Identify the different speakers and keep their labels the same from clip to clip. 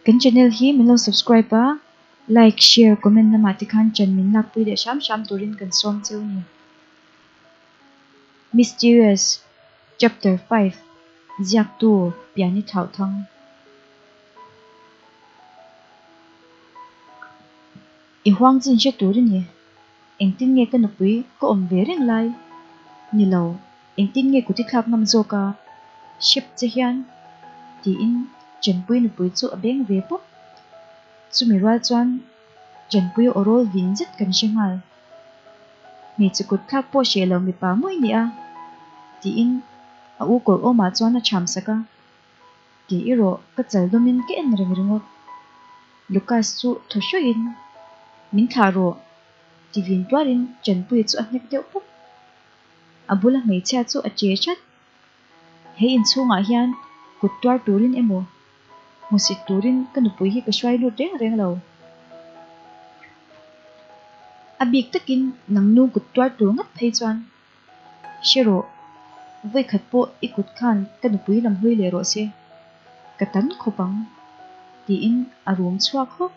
Speaker 1: Kan channel hi min lo subscribe a, like, share, comment lamah te khan chan min lakpui leh hram hram turin kan sawm cheu a ni. Mysterious Chapter 5 Ziaktu Piani Thlauhthang. I huang chin hre tur i ni. Engtin nge ka nupui ka awm ve reng lai? Ni lo, engtin nge kut i thlak ngam zawk a? Hrep che hian tiin Chenpui nupui chu a beng ve pawp. Chumi rual chuan Chenpui aw rawl vin zet kan hre nghal. Hmeichhe kut thlak pawh hreh lo mipa mawi nia tiin a u kawr awmah chuan a cham sak a. Kei erawh ka chal dawmin ka en reng ringawt. Lucas chu thaw hruaiin, Min thlah rawh, ti vin tuarin Chanpuia chu a hnek deuh pawp. A bula hmeichhia chu a che chat. He inchhungah hian kut tuar turin emaw, hmusit turin ka nupui hi ka hruai lut reng reng lo. A bik takin nangnu kut tuar tur ngat phei chuan Hre rawh, vawikhat pawh i kut khan ka nupui lam hlui leh rawh se, ka tan khawp ang, tiin a rum chhuak hawk.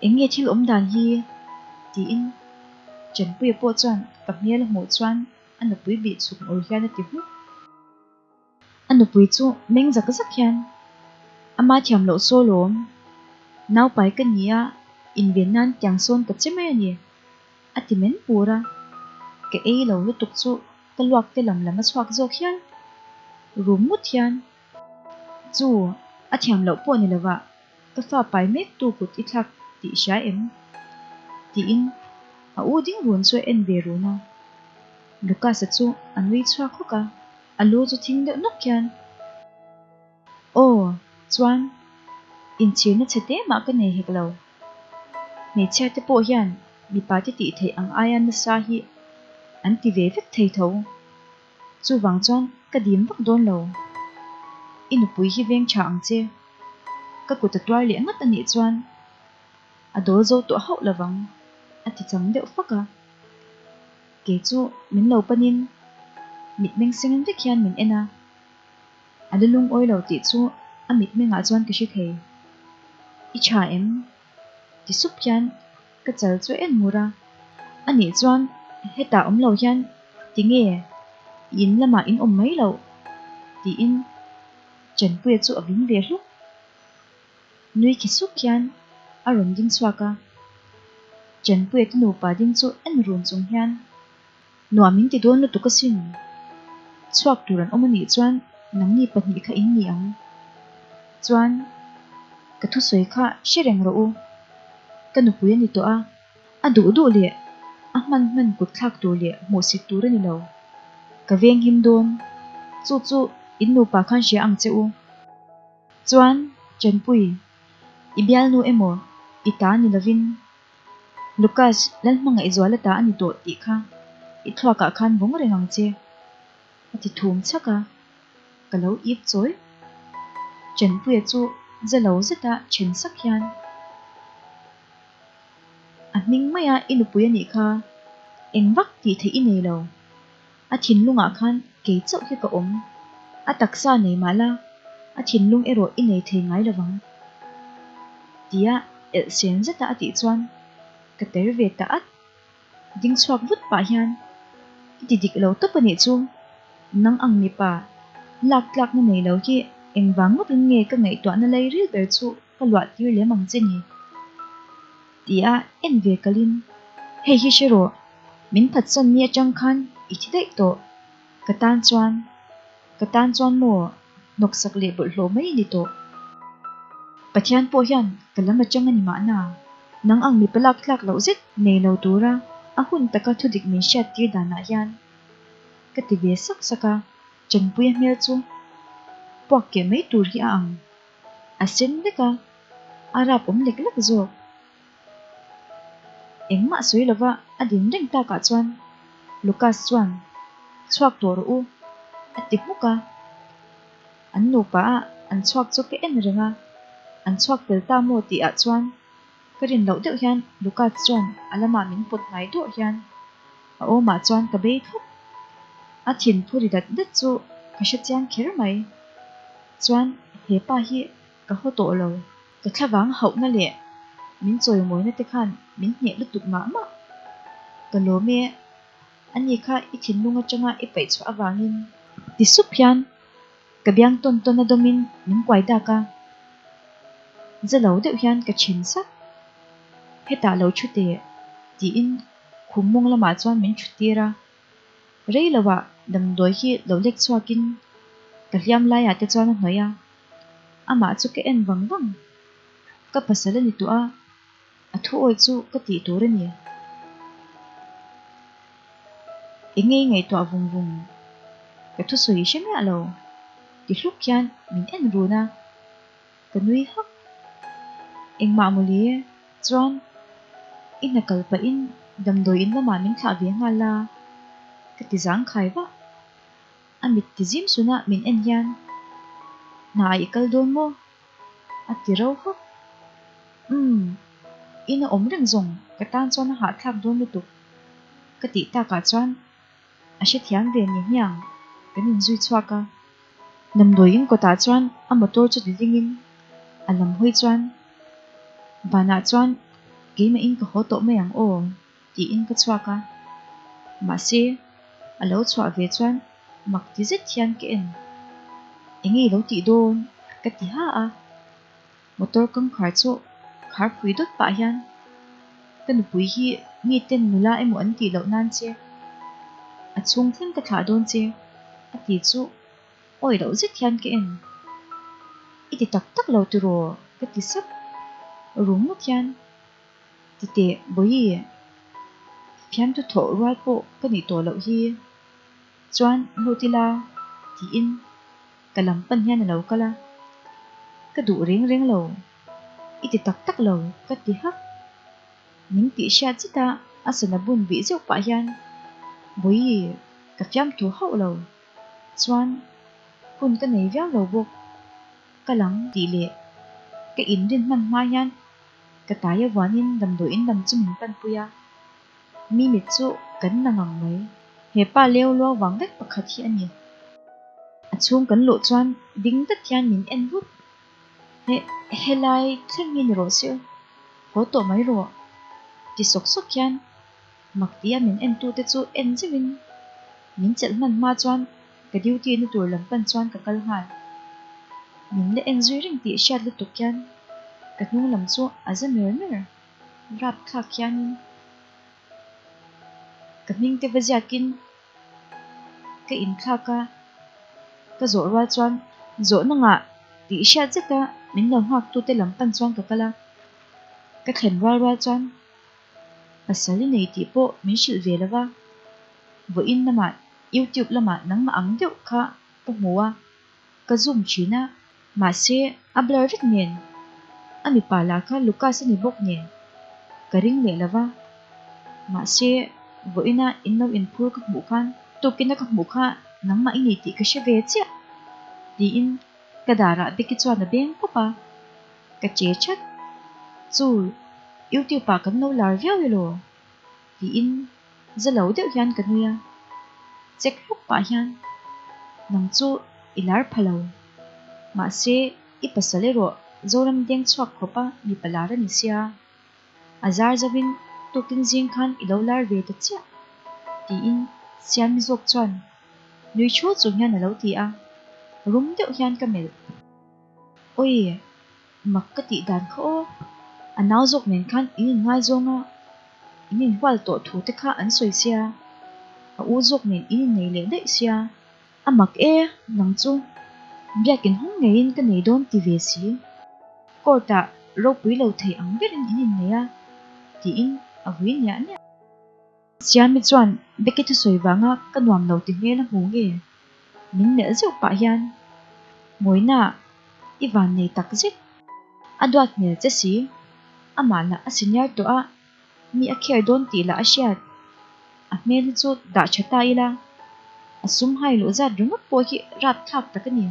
Speaker 1: Eng nge thil awm dan hi? tiin Chanpuia pawh chuan ka hmel a hmuh chuan a nupui bih chhuk ur hian a ti hmuk. A nupui chu meng zak zak hian, Ama thiam loh saw lawm, naupai ka ni a, inven nan tiang sawn ka che mai a ni, a ti men pur a. Ka ei lo lutuk chu ka luak te lam lam a chhuak zawk hial. Rum ngut hian, Chu, a thiam loh pawh ni lovah ka fa pai mek tu kut i thlak tih hria em? tiin a u ding run chu a en ve run a. Lucas-a chu a nui chhuak hawk a. A lu chu thing deuh nawk hian, Aw, chuan inchhirna chhe te mah ka nei hek lo. Hmeichhia te pawh hian mipa te tih theih ang aia nasa hi an ti ve vek thei tho. Chuvang chuan ka dim vak dawn lo. I nupui hi veng tha ang che. Ka kut a tuar leh ngat a nih chuan a dawl zo tawh hauh lovang, a ti chang deuh fak a. Kei chu min lo panin mitmeng seng vek hian min en a, a la lungawi lo tih chu a mitmengah chuan ka hre thei. I tha em? ti sup hian ka chal chu a en ngur a, anih chuan hetah awm lo hian tinge i in lamah in awm mai loh? tiin Chanpuia chu a vin ve hluk. Nui khi suk hian a rawn ding chhuak a, Chanpuia te nupa ding chu en run chung hian, Nuam min ti dawn lutuk asin, chhuak tur an awm anih chuan nangni pahnih kha in ni ang. Chuan ka thusawi kha hre reng rawh u, ka nupui a ni tawh a, a duh duh leh a hman hman kut thlak tur leh hmuhsit tur a ni lo, ka venghim dawn, chu chu in nupa khan hria ang che u. Chuan, Chanpui, i bialnu emaw i ta ni lovin Lucas Lalhmangaihzuala ta a ni tawh tih kha i thluakah khan vawng reng ang che, a ti thum chhak a, ka lo ip chawi. Chanpuia chu za lo zeta then sak hian, A hming maia i nupui a nih kha, eng vak tih theih i nei lo. A thinlungah khan kei chauh hi ka awm. A taksa nei mah la, a thinlung erawh i nei thei ngai lovang. Tia elh sen zeta a tih chuan ka ter ve ta at. Ding chhuak vut pah hian, I ti dik lo tawp a nih chu, nang ang mipa lak tlakna nei lo hi engvang ngawtin nge ka ngaihtuahna lei ril ber chu ka luah tir lem ang che ni? Tia en ve kalin, Hei hi hre rawh, min phatsan ni atang khan i thi daih tawh. Ka tan chuan, ka tan chuan maw hnawksak leh bawlhhlawh mai i ni tawh. Pathian pawh hian ka lam atang a ni mahna, nang ang mipa lak tlak loh zet nei lo tura a hun taka thudik min hriat tir danah hian ka ti ve sak sak a, Chanpuia hmel chu puak keh mai tur hi a ang. A sen vek a, a rap awm lek lek zawk. Engmah sawi lova a din reng takah chuan Lucas chuan, Chhuak tawh rawh u, a ti hmuk a. An nupa a an chhuak chu ka en reng a, an chhuak fel ta maw tih ah chuan ka rin loh deuh hian Lucas chuan a lamah min pawt hnai dawrh hian a awmah chuan ka bei thlawp. A thin phu ri dat dat chu ka hre chiang kher mai. Chuan he pa hi ka haw tawh lo. Ka thlavang hauhna leh min chawimawina te khan min hneh lutuk mah mah. Ka lawm e, ani kha i thinlung atanga i paih chhuah avangin. Ti sup hian ka biang tawn tawn a dawmin min kuai dak a, za lo deuh hian ka then sak. Hetah lo thu teh tiin khum mawng lamah chuan min thut tir a. Rei lovah damdawi hi lo lek chhuakin ka hliam laiah te chuan a hnawih a, amah chu ka en vang vang. Ka pasal a ni tawh a, a thu awi chu ka tih tur a ni. Eng ngei ngaihtuah vung vung ka thusawi hre miah lo ti hluk hian min en run a, ka nui hak. Engmah mawle chuan i hna kal pahin damdawi in lamah min thlah ve nghal a, ka ti zangkhai vah. A mit ti zim suna min en hian hna i kal dawn maw? A ti ro hawk. Umm, in a awm reng zawng ka tan chuan a hahthlak dawn lutuk ka tih takah chuan a hrethiam ve ni hmiang kan inzui chhuak a. Damdawi in kawtah chuan a motor chu ti dingin a lam hawi chuan vanah chuan keimah in ka haw tawh mai ang aw tiin ka chhuak a. Mahse, a lo chhuah ve chuan mak ti zet hian ka en. Enge i lo tih dawn? ka ti ha a. Motor kawngkhar chu khar phui dawt pah hian ka nupui hi mi ten nula emaw an tih loh nan che a chhung thleng ka thlah dawn che a ti chu awi loh zet hian ka en. I ti tak tak lo tiraw? ka ti sap rum ngawt hian. Titeh Bawihi, fiamthu thawh rual pawh ka nih tawh loh hi. Chuan lut ila tiin ka lam pan hian a lo kal a, ka duh reng reng lo, i ti tak tak lo ka ti hak. Min tih hriat zet a a sana bun bih zeuh pah hian Bawihi ka fiamthu hauh lo, chuan hun ka nei viau lo bawk, ka lang tih leh ka inrin hman hma hian ka tai avuanin damdawiin lam chu min panpui a. Mi mit chu kan na ngang mai. He pa leu luau vang vek pakhat hi a ni. A chhung kan luh chuan ding dat hian min en vut. He helai thleng hi ni rawh se, haw tawh mai rawh ti sawk sawk hian mak tia min en tute chu en zeuhin min chelh hman hma chuan ka duty na tur lam pan chuan ka kal nghal. Min la en zui reng tih hriat lutuk hian ka hnung lam chu a za mer mer. Rapthlak hianin ka hming te va ziakin ka inthlak a, ka zawh rual chuan zawhna ngah tih hriat zeta min lo nghak tute lam pan chuan ka kal a, ka thlen rual rual chuan pasal i nei tih pawh min hrilh ve lo va, vawiin lamah YouTube lamah nangmah ang deuh kha ka hmu a. Ka zoom thin a, mahse a blur vek nen. A mipa lah kha Lucas a ni bawk nen ka ring leh lo va. Mahse vawiina in lo inphur ka hmuh khan tukina ka hmuh kha nangmah i ni tih ka hre ve chiah tiin ka darah Becky chuan a beng pawp a, ka che chat. Chu YouTube ah kan lo lar viau elaw? Tiin za lo deuh hian ka nui a, check hluk pah hian nang chu i lar pha lo, mahse i pasal erawh Zoram deng chhuak khawp a mipa lar a ni sia, a zar zauhin tukin zing khan i lo lar ve ta chiah tiin Siami zawk chuan nui thu chung hian a lo ti a, rum deuh hian ka melh. Awi! Mak ka tih dan kha aw. A nau zawk nen khan in inngaizawng a, in inhual tawh thu te kha an sawi sia, a u zawk nen in innei leh daih sia. A mak e, nang chu biakin hawng ngeiin ka nei dawn ti ve si. Court ah ropui lo thei ang berin in innei a, tiin a vui niah niah. Siami chuan Becky thusawi vanga ka nuam lo ti hmel a hmu nge? Min melh zeuh pah hian, Mawina, i van nei tak zet. A duat hmel che si. Amah lah a senior tawh a, mi a care dawn tih lah a hriat. A hmel hi chu dah tha ta ila, a sum hai luh zat ringawt pawh hi rapthlak tak a ni.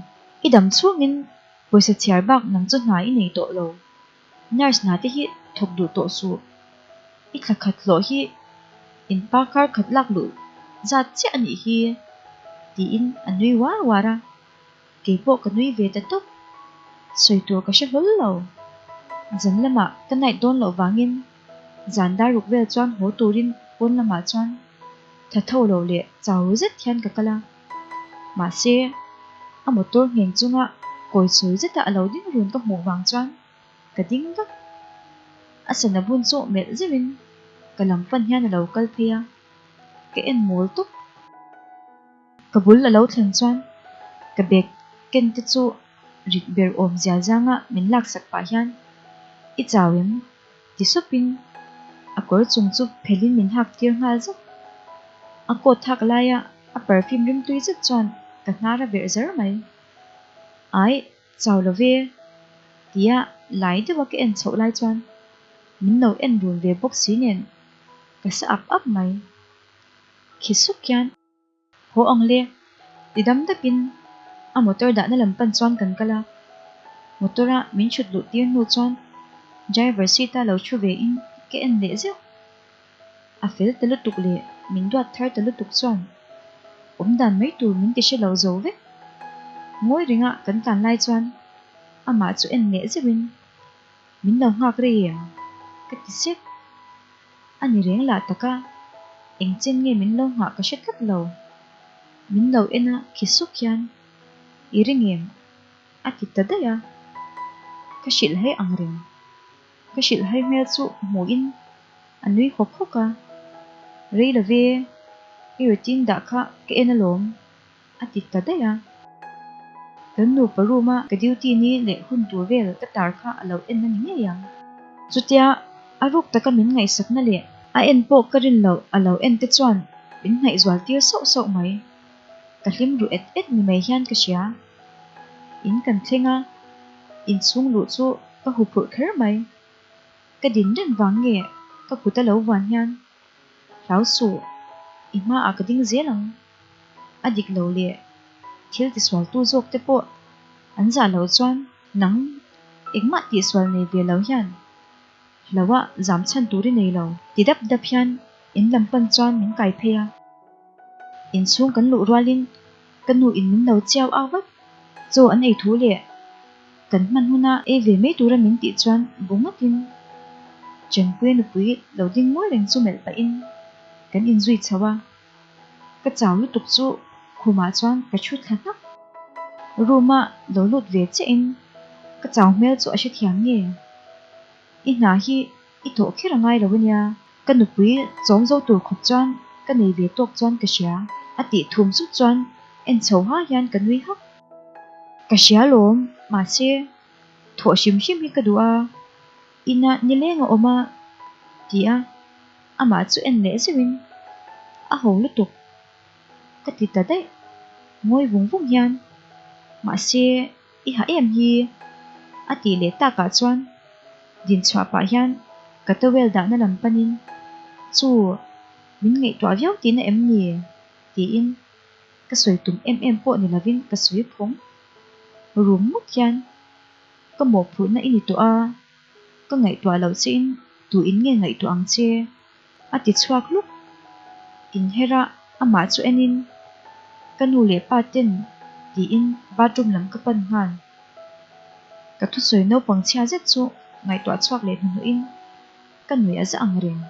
Speaker 1: I dam chhungin pawisa chhiar bak nang chu hna i nei tawh lo. Nurse hna te hi thawk duh tawh suh. I thla khat hlawh hi in pa kar khat lak luh zat chiah a nih hi. Tiin a nui uar uar a, keipawh ka nui ve ta tawp. Sawi tur ka hre hlawl lo. Zan lamah ka night dawn loh vangin zan dar ruk vel chuan haw turin pawn lamah chuan tha tho lo leh chau ru zet hian ka kal a. Mahse, a motor ngheng chunga kawi sawi zeta a lo ding run ka hmuh vang chuan ka ding vak. A sana bun chu melh zeuhin ka lam pan hian a lo kal phei a, ka en mawl tawp. Ka bul a lo thlen chuan ka bag ken te chu rit ber awm zial zanga min laksak pah hian I chau em? ti supin a kawr chung chu phelhin min hak tir nghal zet. A coat hak laia a perfume rimtui zet chuan ka hnar a verh zar mai. Aih, chau lo ve tia lai deuha ka en chhoh lai chuan min lo en run ve bawk si nen ka sa ap ap mai. Khi suk hian. Haw ang le, ti dam dapin a motor dahna lam pan chuan kan kal a. Motor a min chhut luh tir hnu chuan driver seat a lo thu ve in ka en leh zeuh. A fel ta lutuk leh min duat thar ta lutuk chuan awm dan mai tur min ti hre lo zo vek. Ngawi ringa kan tlan lai chuan amah chu en leh zeuh in min lo nghak rei em? ka ti sek. A ni reng lah tak a, eng chen nge min lo nghah ka hre tlat lo. Min lo en a khi suk hian, I ring em? a ti ta daih a. Ka hrilh hai ang reng. Ka hrilh hai hmel chu hmuhin a nui hawk hawk a, Rei lo ve, i routine dah kha ka en alawm. A ti ta daih a. Kan nupa room a ka duty ni leh hun tur vel ka tar kha a lo en a ni ngei ang. Chutia a ruk taka min ngaihsakna leh a en pawh ka rin loh a lo en te chuan min hnaih zual tir sauh sauh mai. Ka hlim ru et et ni mai hian ka hria. In kan thleng a, inchhung luh chu ka huphurh kher mai. Ka din reng vang nge ka kut a lo vuan hian Hlau suh, i hmaah ka ding zel ang. A dik lo leh thil tisualtu zawk te pawh an zah loh chuan nang engmah tihsual nei ve lo hian hlauha zam chhan tur i nei lo. Ti dap dap hian in lam pan chuan min kai phei a. Inchhung kan luh rualin ka nu in min lo chiau au vat. Chaw an ei thu leh kan hman huna ei ve mai tura min tih chuan bu ngawtin Chenpuia nupui lo ding ngawi reng chu melh pahin kan inzui chho a. Ka chau lutuk chu khumah chuan ka thu thla hnak. Room a lo lut ve chiahin ka chau hmel chu a hrethiam nge? I hna hi i thawh kher a ngai lo ania. Ka nupui chawm zo tur khawp chuan ka nei ve tawk chuan ka hria. A tih thum sup chuan en chho ha hian ka nui hak. Ka hria lawm, mahse thawh hrim hrim hi ka duh a, ina nileng a awm a ti a, amah chu en leh zeuhin a ho lutuk ka ti ta daih. Ngawi vung vung hian, mahse i ha em hi a tih leh takah chuan din chhuah pah hian ka towel dahna lam panin chu min ngaihtuah viau tihna em ni? tiin ka sawi tum em em pawh ni lovin ka sawi phawng rum ngawt hian ka mawhphurhna i ni tawh a, ka ngaihtuah loh chein tu in nge ngaihtuah ang che? A ti chhuak hluk. Inher a amah chu enin ka nu leh pa ten tiin bathroom lam ka pan nghal. Ka thusawi naupang chhia zet chu ngaihtuah chhuak leh hnuhnawhin ka nuih a za ang reng.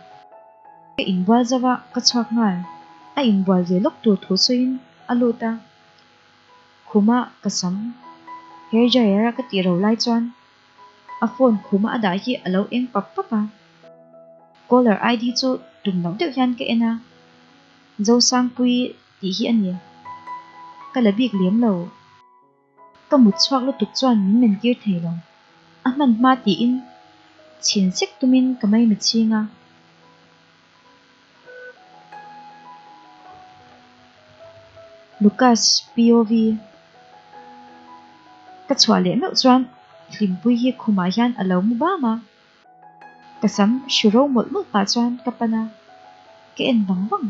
Speaker 1: Ka inbual zauh a, ka chhuak nghal. A inbual ve lawk tur thu sawiin a lut a. Khuma ka sam hair dryer a ka tih ro lai chuan a phone khuma a dah hi a lo eng pap pap a. Caller ID chu tum loh deuh hian ka en a, Zosangpuii tih hi a ni. Ka la bik lem lo. Ka mut chhuak lutuk chuan min men tir thei lo. A hman hma tiin chhin sek tumin ka mai mi chhing a. Lucas POV Ka chhuah leh meuh chuan Hlimpui hi khumah hian a lo mu bam a. Ka sam hru ro mawlh mawlh pah chuan ka pan a, ka en vang vang.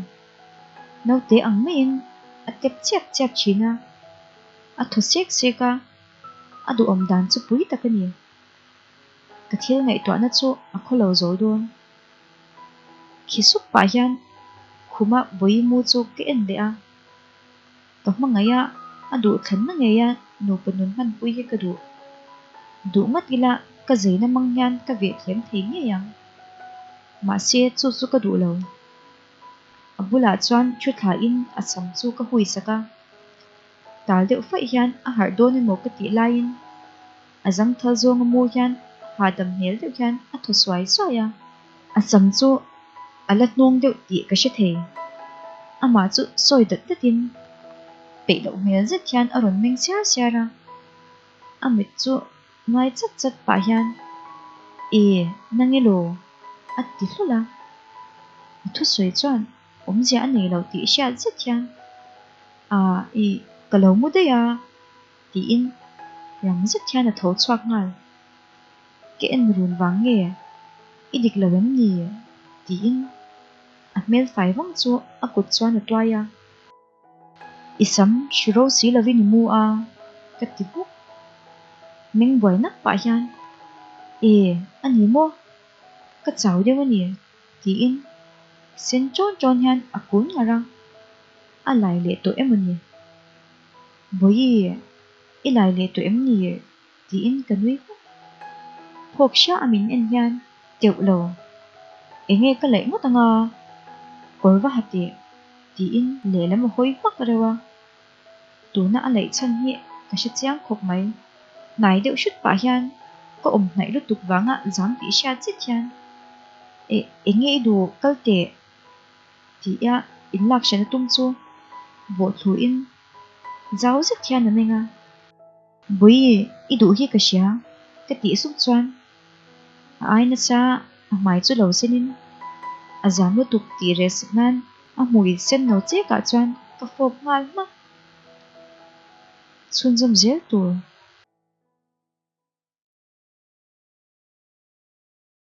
Speaker 1: Naute ang maiin a tep chiap chiap thin a, a thaw sek sek a, a duhawm dan chu pui tak a ni. Ka thil ngaihtuahna chu a khaw lo zo dawn. Khi sup pah hian khuma bawimu chu ka en leh a. Ka hmangaih a, a duhthlanna ngeia nupa nun hmanpui hi ka duh. Duh ngat ila ka zeina mang hian ka vehthlem thei ngei ang. Mahse chu chu ka duh lo. A bulah chuan thu thlain a sam chu ka hui sak a. Tal deuh faih hian a harh dawn emaw ka tih laiin a zangthal zawnga mu hian hahdam hmel deuh hian a thaw suai suai a. A sam chu a la hnawng deuh tih ka hre thei. Amah chu sawi dat datin peih loh hmel zet hian a rawn meng siar siar a. A mit chu nuai chat chat pah hian, E, nang elaw? a ti hlawlh a. A thusawi chuan awmzia a nei lo tih hriat zet hian, Ah, i, ka lo mu daih a, tiin rang zet hian a tho chhuak nghal. Ka en run vang nge? I dik lo em ni? tiin a hmel fai vang chu a kut chuan a tuai a. I sam hri ro si lovin i mu a, ka ti hmuk. Meng buai nak pah hian, E, a ni maw? Ka chau deuh a ni, tiin sen ṭawn ṭawn hian a kun ngar a, a lai leh tawh emaw ni? Bawihi, i lai leh tawh em ni? tiin ka nui hawk. Phawk hria a min en hian teuh lo, enge ka laih ngawt anga kawr va ha teh tiin lehlam a hawi hmak reuh a. Tuna a laih chhan hi ka hre chiang khawp mai. Hnai deuh hrut pah hian ka awm hnaih lutuk vanga zam tih hriat zet hian E enge i duh kal teh tia inlak hran a tum chu vawhthluin zau zet hian a meng a. Bui, i duh hi ka hria, ka tih sup chuan a ai nasa a hmai chu lo senin a zam lutuk tih reh sak nan a hmui sen no chekah chuan ka fawp nghal hmak. Chhunzawm zel tur.